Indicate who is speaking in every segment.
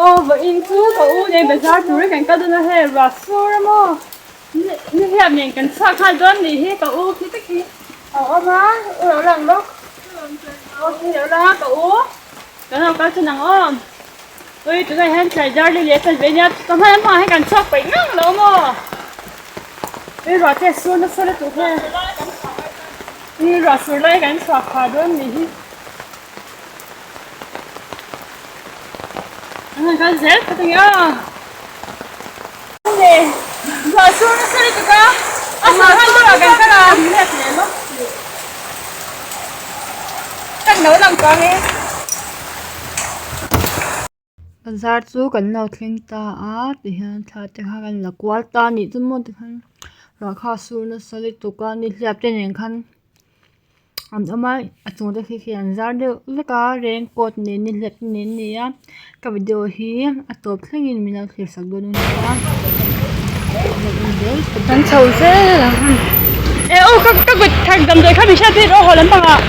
Speaker 1: Aw vawiin chu ka u nen bazar turin kan kal dawn a hei ruah sur a maw nihliap nen kan chhuak nghal dawn nih hi ka u khi te khi a awm a u lo lang bawk aw khi lo lang a ka u kan lo kal chhan ang aw ui tunah hian thlai dar leh leh a ve nia ka hma lampangah hian kan chhuak peih ngang lo maw ui ruah te a sur nasa lutuk he ui ruah sur lai kan chhuak phah dawn nih hi. An kal zel phawt ang e aw. Ruah sur nasa lutuk a, a sur han deuh ah kan kal a. Kan lo lang tawh ang e.
Speaker 2: Bazar chu kan lo thleng ta a tihian thla te kha kan la kual ta a nih chu maw tikhan ruah kha a sur nasa lutuk a nihliap te nen khan. An awm a a chung te khi khi an zar deuh vek a raincoat nen nihliap te nen ani a ka video hi a tawp thlengin min lo thlir sak dawn ania
Speaker 1: kan chho zel ang e aw ka ka kut thak damdawi kha min hriat tir aw haw lampangah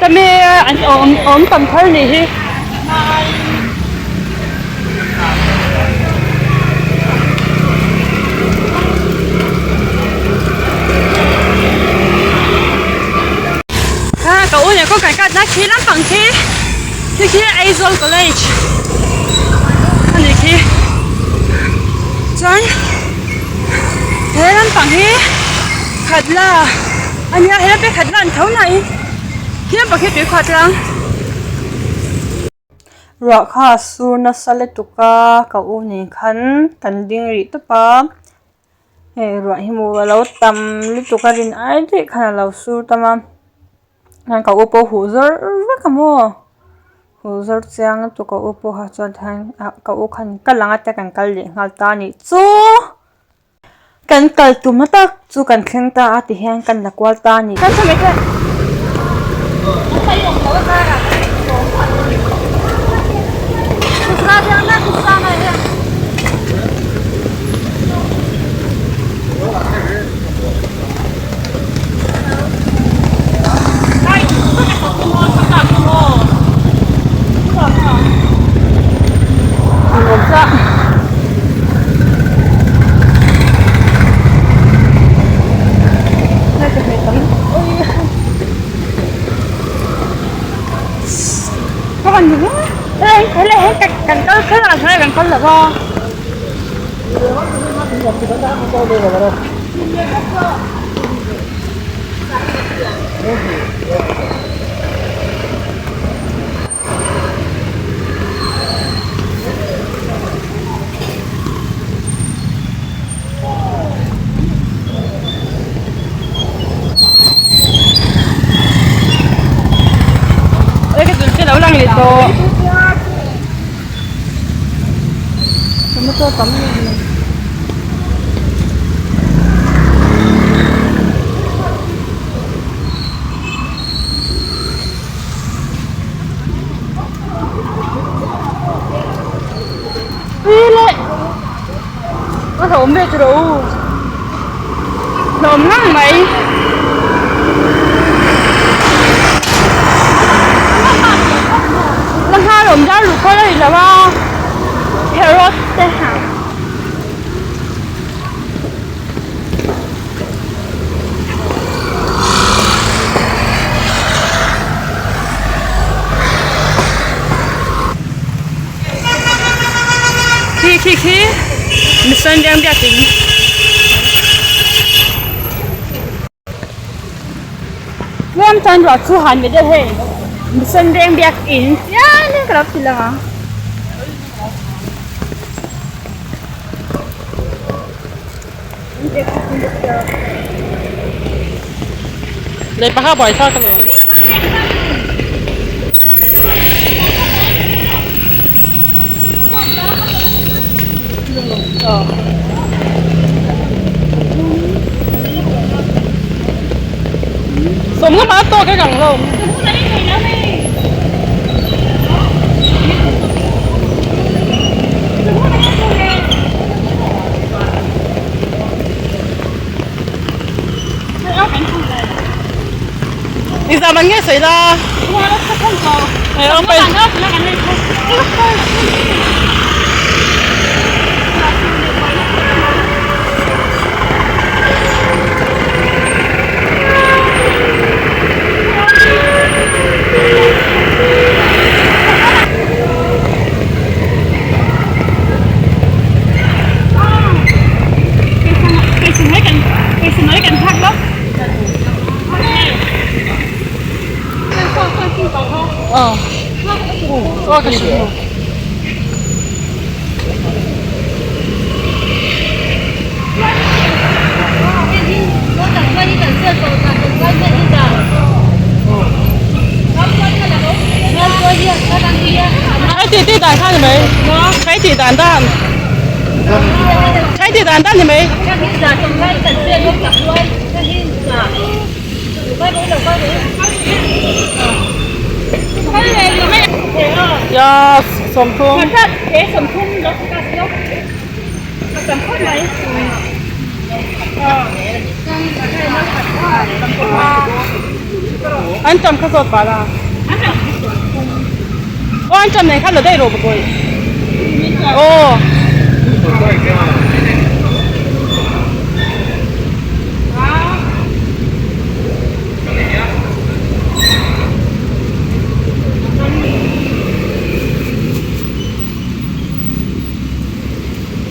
Speaker 1: tami an awm awm tam thar nih hi. A ka u nen kawng kan kat na khi lampang khi khi khi Aizawl college a nih khi chuan he lampang hi khatla a nia he lamte khatla an tho na in khi lampang hi tuikhuah tlang.
Speaker 2: Ruah kha a sur nasa lutuk a ka u nen khan kan ding rih tawp a hei ruah hi hmuh a lo tam lutuk a rin ai daih khan a lo sur tam a chuan ka u pawh huh zawr vek a maw huh zawr chiang lutuk ka u pawh kha chuan tikhan ah ka u khan kal ang a tia kan kal leh nghal ta a nih chu kan kal tum na tak chu kan thleng ta a ti hian kan la kual ta a ni.
Speaker 1: Kan kal kher a kan kal lo va. Ê cái dùn lo lang leh tawh tomato tam em Ui le a hlauhawm ve tawh u hlauhawm ngang mai la nghal awm dar ruk pawh a ni lo a carrot te ha. Khi khi khi mission veng biakin tlem chuan ruah chu han ve deuh hei mission veng biakin chian in ka lo ti lang ang.
Speaker 3: Lei pakhat buai thlak alawm. Sawm nga mah tawk e kang lo. Ni zaman nge sawi la. Hei tih dan kha ni mai hei tih dan dan hei tih dan dan ni mai. Ya 30. An tam kha zawt pah la. Aw an tam nen khan la daih rawh bawk awih. Aw.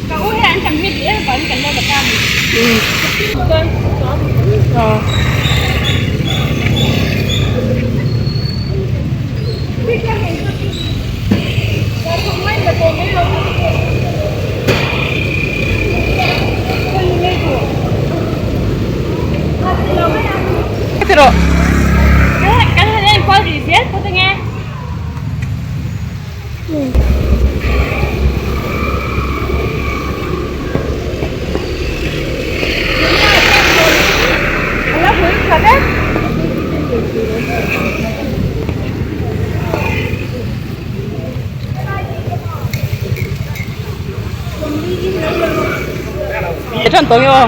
Speaker 1: Ka u hi an tam hi tih em vangin kan lo la ta a ni. Kan han enkual rih zel phawt ange.
Speaker 3: Than tawng emaw.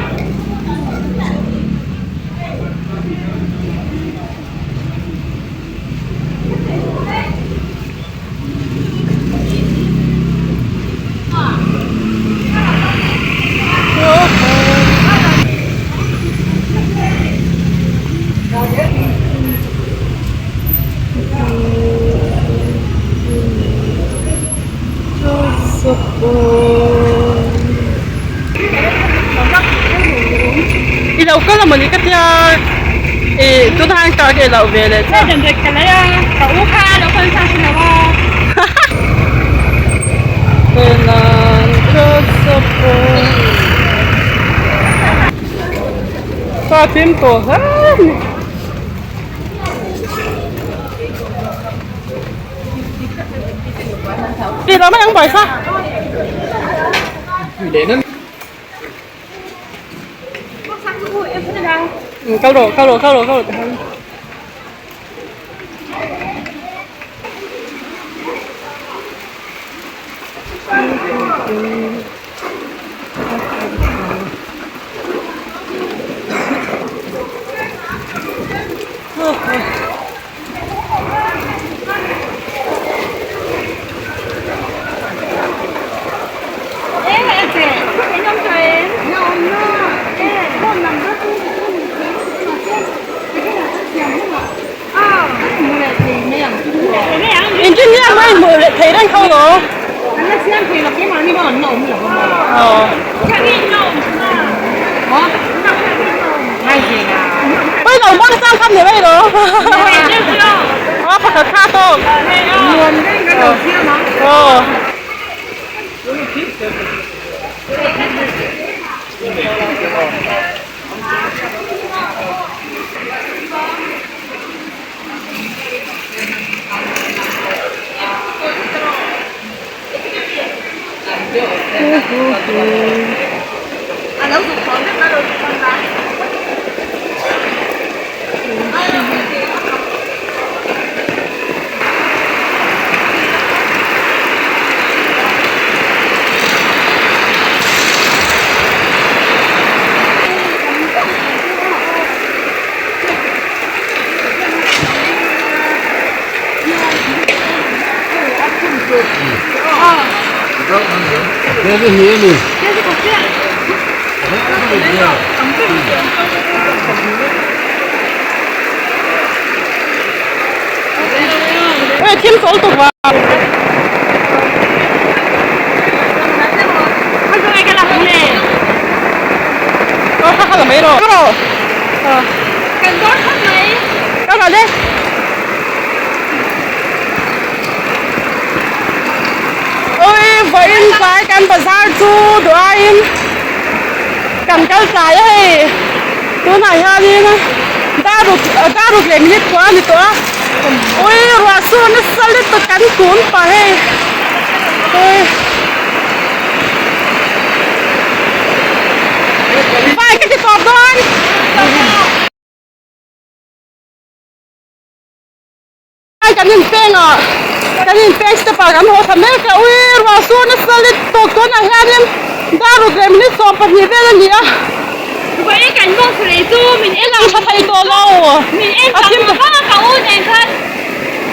Speaker 3: I lo kal amawni ka tia ih tunah hian car ka i loh ve leh chiah.
Speaker 1: Hei ka lei a ka u kha a lo kal chang si lo a.
Speaker 3: Ka thim tawh hle a ni. Ti lo mai ang pawisa. Kal rawh kal rawh kal rawh kal rawh. Engineer mai hmuh leh thei reng kho lo. Oi lo bang sang kham ni mai lo. A pakhat kha tawk. Aw. Ui thim chawl tuk va. Ui vawiin tlai kan bazar chu duh aiin kan kal tlai a hei tunah hianin dar ruk dar ruk leh minute pawh a ni tawh a ui ruah sur nasa lutuk kan tun pah hei ui bike ka ti tawp dawn. Kan inpeng ah kan inpeng step ah kan haw thla mek a ui ruah sur nasa lutuk tunah hianin dar ruk leh minute 12 vel a ni a.
Speaker 1: Vawiin kan box lei chu min en
Speaker 3: ang tha thei tawh lo
Speaker 1: min en tak vang a ka u nen khan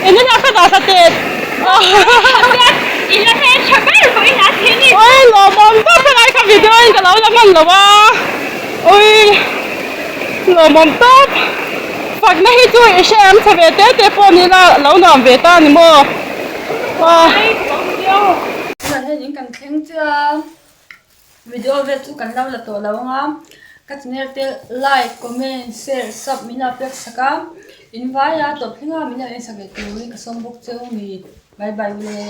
Speaker 3: engin a ka dah thla teh
Speaker 1: in la hmel tha ber vawiin a thil ni
Speaker 3: ui lawmawm tawp helai kha video in ka lo la hman lo a ui lawmawm tawp. Fakna hi chu i hre am chhe ve te te pawh ni la lo nuam ve ta ni maw? Aw.
Speaker 2: Tunah hian in kan thleng chiah a, video vel chu kan lo la tawh lo ang a, ka channel te like, comment, share, sub min lo pek sak a, in vai a tawp thleng a min lo en sak leh turin ka sawm bawk cheu a ni, bye bye ule.